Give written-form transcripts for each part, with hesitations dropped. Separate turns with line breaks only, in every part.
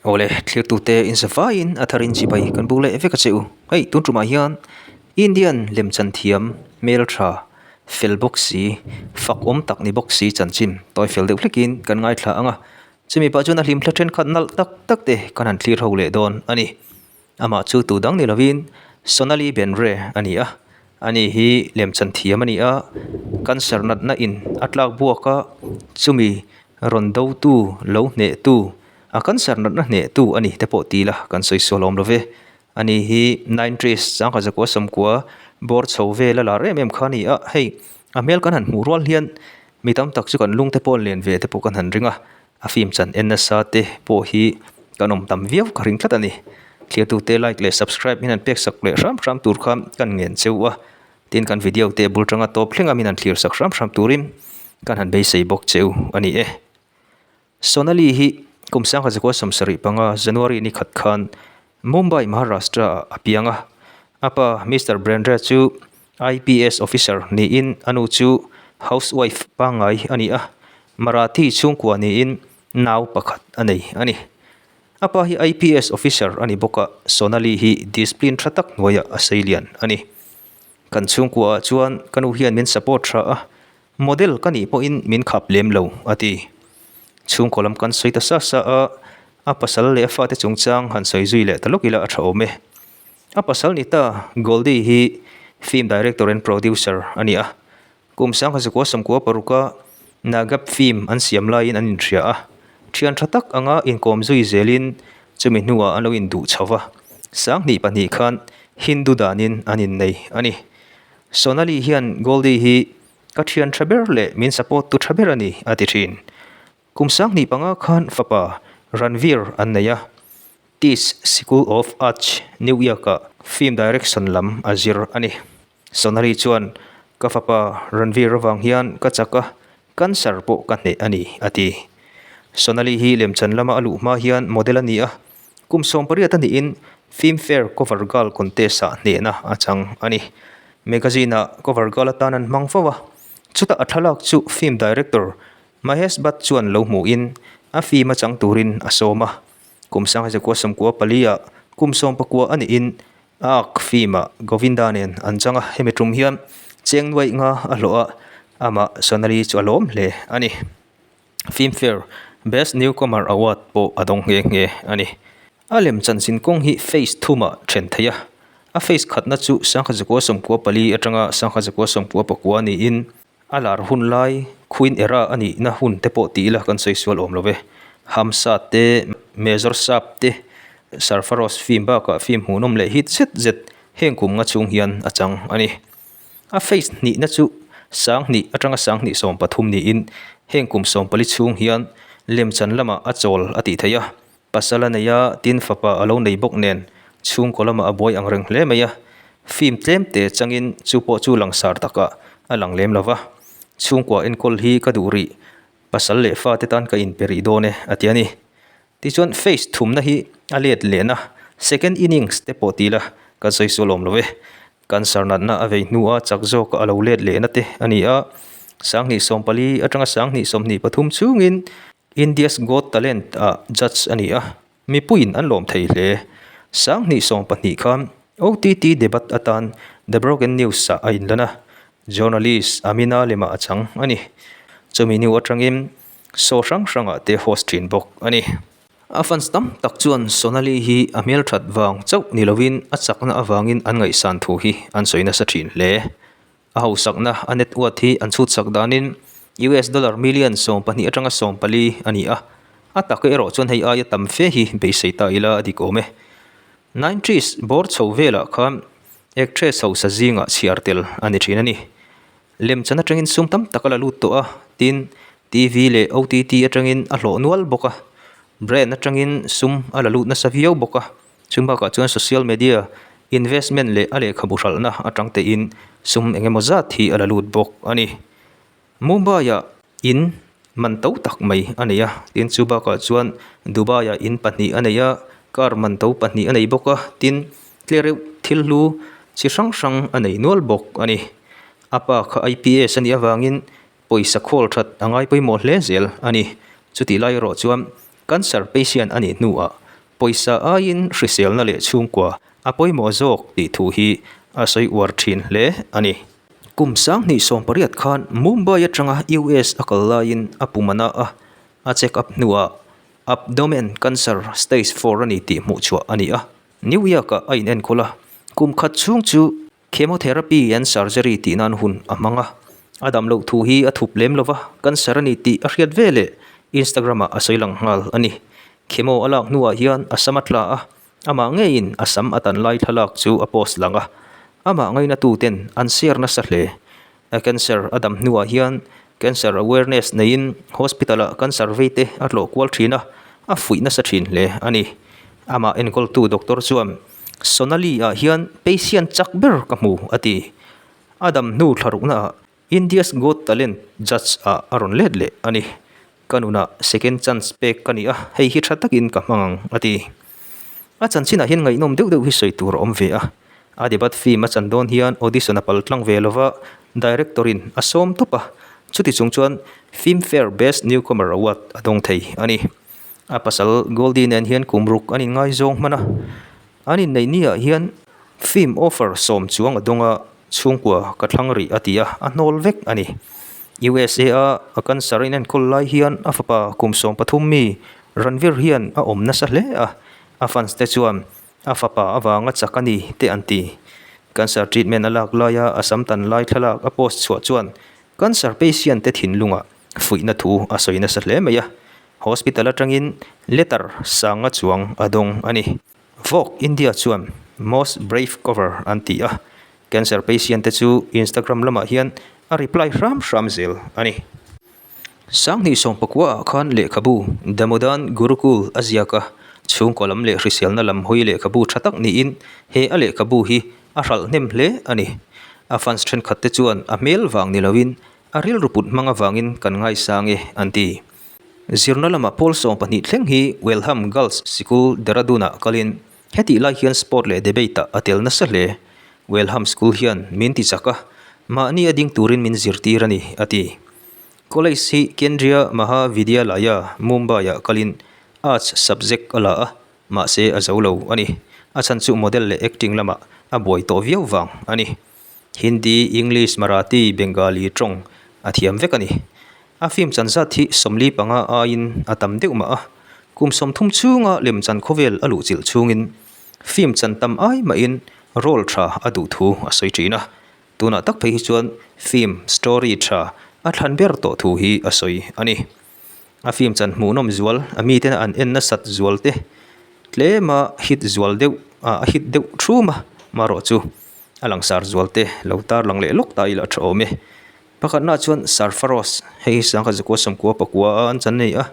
Awle, thlirtute inzavaiin a tharin chibai kan buk leh vek a che u. Hei, tun tumah hian Indian lemchan thiam, hmeltha, fel bawk si, fak awm tak ni bawk si chanchin tawi fel deuh hlekin kan ngaithla ang a. Chumi pah chuan a hlimthla thenkhat nalh tak tak te kan han thlir ho leh dawn a ni. Amah chu tu dang ni lovin Sonali Bendre a ni a, ani hi lemchan thiam a ni a, cancer natna in a tlak buak a, chumi rawn dotu lo hnehtu a cancer natna hnehtu a ni te pawh ti ila kan sawi sual awm lo ve. Ani hi Nine Trees Sangha Zakua Sawmkua bawr chho vel a lar em em kha a ni a, hei a hmel kan han hmuh rual hian mi tam tak chu kan lung te pawh len ve te pawh kan han ring a. A film chan en nasa te pawh hi kan awm tam viau ka ring tlat a ni. Thliatute like leh subscribe min han pek sak leh hram hram tur kha kan ngen cheu a, tin kan video te bul tanga tawp thleng a min han thlir sak hram hram turin kan han beisei bawk cheu a ni e. Sonali hi kum sangha zakua 75 January ni khat khan Mumbai Maharashtra ah a piang a, a pa Mister Brandra chu IPS officer niin a nu chu housewife pangngai a ni a, Marathi chhungkua niin nau pakhat a nei a ni. A pa hi IPS officer a ni bawk a, Sonali hi discipline tha tak hnuaiah a sei lian a ni. Kan chhungkuaah chuan ka nu hian min support tha a, Model ka nih pawhin min khap lem lo, a ti. Chhungkaw lam kan sawi ta sa sa a, a pasal leh a fate chungchang han sawi zui leh ta lawk ila a tha awm e. A pasal ni ta, Goldie hi film director and producer a ni a. Kum 1996 Nagab film an siam laiin an inhria a, thian tha tak anga inkawm zui zelin chumi hnuah an lo induh chho va, 2002 khan Hindu danin an innei a ni. Sonali hian Goldie hi ka thian tha ber leh min support tu tha ber a ni, a ti thin. Kum 2005 khan fapa Ranveer an nei a, Tisch School of Arts, New York-ah film direction lam a zir a ni. Sonali chuan, Ka fapa Ranveer avang hian ka chak a, cancer pawh ka hneh a ni, a ti. Sonali hi lemchan lama a luh hma hian model a ni a, Kum 18 a nihin Filmfare Cover Girl Contest-ah hnehna a chang a ni. Magazine-ah cover girl atan an hmang fo a, chutah a thlalak chu film director Mahesh Bhatt chuan lo hmuhin a film a chang turin a sawm a. Kum 1994-ah kum 19 a nihin Aag film-ah Govinda nen an chang a, hemi tum hian cheng nuaih nga a hlawh a, amah Sonali chu a lawm hle a ni. Filmfare Best Newcomer Award pawh a dawng nghe nghe a ni. A lem chanchin kawng hi phase thumah then theih a, a phase khatna chu 1994 atanga 1999 niin a lar hun lai Queen Era a nihna hun te pawh ti ila kan sawi sual awm lo ve. Hamsa te, Major Saab te, Sarfaroz film bakah film hmuhnawm leh hit zet zet heng kum nga chhung hian a chang a ni. A phase hnihna chu 2000 atanga 2013 niin heng kum 14 chhung hian lemchan lamah a chawl a tih theih a, pasal a nei a, tin fapa a lo nei bawk nen chhungkaw lamah a buai ang reng hle mai a, film tlem te changin chu pawh chu langsar takah a lang lem lo va, chhungkua enkawl hi ka duh rih, pasal leh fate tan ka inpe rih dawn e a ti a ni. Tichuan phase thumna hi a let lehna second innings te pawh ti ila kan sawi sual awm lo e. Cancer natna a vei hnua chak zawk a lo let lehna te a ni a. 2014 atanga 2023 chhungin India's Got Talent ah judge a ni a, mipuiin an lawm thei hle. 2022 khan OTT debut atan The Broken News ah a inlan a, journalist Amina lemah a chang a ni. Chumi hnu atangin Show hrang hrangah te host thin bawk a ni. A fans tam tak chuan Sonali hi a hmelthat vang chauh ni lovin a chakna avangin an ngaihsan thu hi an sawi nasa thin hle. A hausakna a net worth hi an chhutsak danin US dollar million 12 atanga 14 a ni a, a tak erawh chuan hei aia tam fe hi beisei ta ila a dik awm e. Nine Trees bawr chho velah khan actress hausa zingah chhiar tel a ni thin a ni. Lemchan atangin sum tam tak a la lut tawh a, tin TV leh OTT atangin a hlawh nual bawk a, brand atangin sum a la lut nasa viau bawk a, chung bakah chuan social media investment leh a lehkhabu hralhna atang tein sum eng emaw zat hi a la lut bawk a ni. Mumbai-ah in man to tak mai a nei a, tin chu bakah chuan Dubai-ah in pahnih a nei a, car man to pahnih a nei bawk a, tin tlereuh thil hlu chi hrang hrang a nei nual bawk a ni. A pa kha IPS a nih avangin pawisa khawl that a ngai pawimawh hle zel a ni. Chutih lai erawh chuan cancer patient a nih hnuah Pawisa aiin hriselna leh chhungkua a pawimawh zawk tih thu hi a sawi uar thin hle a ni. Kum 2018 khan Mumbai atanga US a kal laiin a pum a na a, a check up hnuah abdomen cancer stage four a ni tih hmuhchhuah a ni a. New York-ah a inenkawl a, kum khat chhung chu Chemotherapy and surgery tih nan hun a hmang a, a dam loh thu hi a thup lem lo va, cancer a ni tih a hriat ve leh Instagram-ah a sawi lang nghal a ni. Chemo a lak hnuah hian a sam a tla a, amah ngeiin a sam a tan lai thlalak chu a post lang a, amah ngainatuten an share nasa hle. A cancer a dam hnuah hian cancer awareness neiin hospital-ah cancer veite a tlawh kual thin a, a fuih nasa thin hle a ni. Amah enkawltu doctor chuan, Sonali-ah hian patient chak ber ka hmu, a ti. A dam hnu thlaruknaah India's Got Talent judge-ah a rawn let leh a ni. Ka nunah second chance pek ka ni a, hei hi tha takin ka hmang ang, a ti. A chanchinah hian ngaihnawm deuh deuh hi sawi tur a awm ve a. A debut film a chan dawn hian audition a pal tlang ve lova, director-in a sawm tawp a, chuti chung chuan Filmfare Best Newcomer Award a dawng thei a ni. A pasal Goldie nen hian kum ruk an inngaizawng hman a, an inneih niah hian film offer sawm chuang a dawng a, chhungkua ka thlang rih a ti a, a hnawl vek a ni. USA a a cancer a inenkawl lai hian a fapa kum 13 mi Ranveer hian a awm nasa hle a, a fans te chuan a fapa avanga chak a ni te an ti. Cancer treatment a lak laia a sam tan lai thlalak a post chhuah chuan cancer patient te thinlungah fuihna thu a sawi nasa hle mai a, hospital atangin letter sanga chuang a dawng a ni. Vogue India chuan Most Brave Cover an ti a, cancer patient te chu Instagram lamah hian a reply hram hram zel a ni. 2019 ah khan lehkhabu The Modern Gurukul a ziak a, chhungkaw lam leh hriselna lam hawi lehkhabu tha tak niin he a lehkhabu hi a hralh hnem hle a ni. A fans thenkhat te chuan a hmel vang ni loin a rilru put hmang avangin kan ngaisang e an ti. Zirna lamah pawl 12 thleng hi Welham Girls Sikul Dehradun-ah kalin hetih lai hian sport leh debate-ah a tel nasa hle. Welham School hian min ti chak a, mahni a ding turin min zirtir a ni, a ti. College hi Kendriya Mahavidyalaya, Mumbai-ah kalin Arts subject a la a, mahse a zo lo a ni. A chhan chu model leh acting lamah a buai tawh viau vang a ni. Hindi, English, Marathi, Bengali tawng a thiam vek a ni. A film chan zat hi 45 aiin a tam deuh mah a, kum 30 chhunga lemchan khawvel a luhchilh chhungin film chan tam ai mahin role tha a duh thu a sawi thin a. Tunah tak phei hi chuan film story tha a thlan ber tawh thu hi a sawi a ni. A film chan hmuhnawm zual, a miten an en nasat zual te tlema hit zual deuh a hit deuh thum a, marawh chu a langsar zual te lo tar lang leh lawk ta ila a tha awm e. Pakhatnaah chuan Sarfaroz, hei hi 1969 a an chan nei a,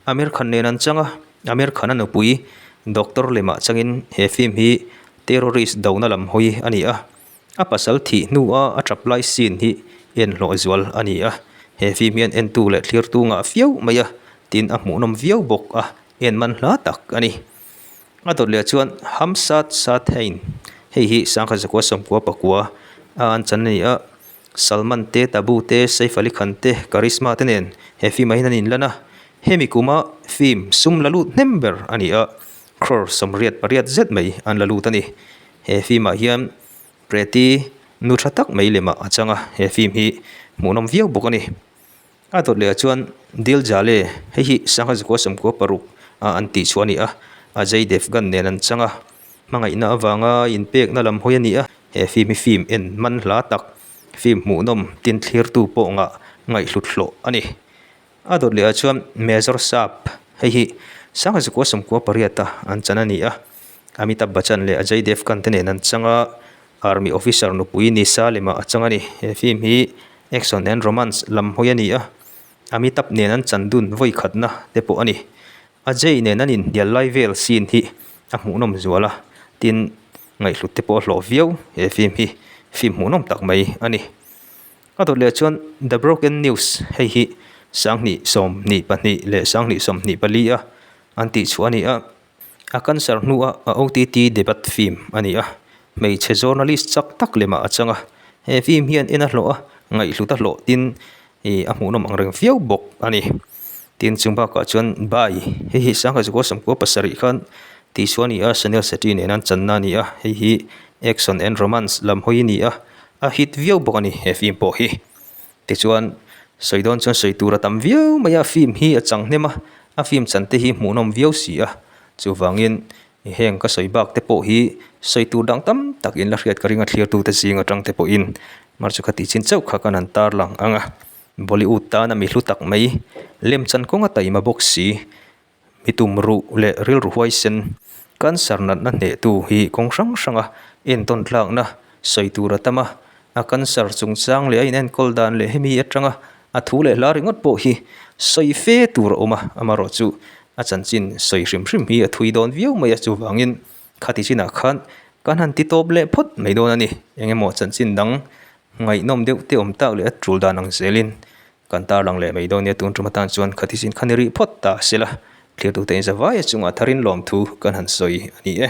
Amir Khan nen an chang a, Amir Khan a nupui Doctor lemah changin he film hi terrorist dona lam hawi a ni a, a pasal thih hnua a tap lai scene hi en hlawh zual a ni a, he film hian entu leh thlirtu ngah viau mai a, tin a hmuhnawm viau bawk a, en man hla tak a ni. A dawt leh chuan Hum Saath Saath Hain, hei hi 1999 a an chan a ni a, Salman te, Tabu te, Saif Ali Khan te, Karisma te nen he film ah hian an inlan a, hemi kuma film sum la lut hnem ber a ni a, crore 88 zet mai an la lut a ni. He film ah hian Preeti nu tha tak mai lemah a chang a, he film hi hmuhnawm viau bawk a ni. A dawt leh ah chuan Dil Jale, hei hi 1996 ah an tih chhuah a ni a, Ajay Devgan nen an chang a, hmangaihna avanga inpekna lam hawi a ni a, he film hi film en man hla tak, film hmuhnawm tin thlirtu pawh ngah ngaihhlut hlawh a ni. A dawt leh ah chuan Major Saab, hei hi 1998 a an chan a ni a, Amitabh Bachchan leh Ajay Devgan te nen an chang a, Army officer nupui Nisha lemah a chang a ni. He film hi action and romance lam hawi a ni a, Amitabh nen an chan dun vawi khatna te pawh a ni. Ajay nen an inhnial lai vel scene hi a hmuhnawm zual a, tin ngaihhlut te pawh a hlawh viau. He film hi film hmuhnawm tak mai a ni. A dawt leh chuan The Broken News hei hi 2022 leh 2024 a an tihchhuah a ni a. A cancer hnua a OTT debut film a ni a, hmeichhe journalist chak tak lemah a chang a. He film hian en a hlawh a, ngaihhlut a hlawh tin ih a hmuhnawm ang reng viau bawk a ni. Tin chung bakah chuan Bai, hei hi 1997 khan. Tihsual a ni a, Sunil Shetty nen an channa a ni a, hei hi action and romance lam hawi a ni a, a hit viau bawk a ni he film pawh hi. Tichuan, sawi dawn chuan sawi tur a tam viau mai a, film hi a chang hnem a, a film chan te hi hmuhnawm viau si a, chuvangin heng ka sawi bak te pawh hi sawi tur dang tam tak in la hriat ka ring a thlirtute zing atang te pawhin mar chu kha tih chin chauh kha kan han tarlang ang a, Bollywood tana mi hlu tak mai lemchan kawnga taima bawk si. Mi tum ruh leh rilru huaisen, cancer natna hnehtu hi kawng hrang hranga entawn tlakna sawi tur a tam a, a cancer chungchang leh a inenkawl dan leh hemi atanga a thu leh hla ringawt pawh hi sawi fe tur a awm a, amaherawhchu a chanchin sawi hrim hrim hi a thui dawn viau mai a, chuvangin khati chinah khan kan han ti tawp leh phawt mai dawn a ni, engemaw chanchin dang ngaihnawm deuh te awm tak leh a tul dan ang zelin Kan tarlang leh mai dawn nia tun tum atan chuan khati sin kha ni rih phawt ta se la, thlirtute in zavai a chungah tharin lawmthu kan han sawi a ni e.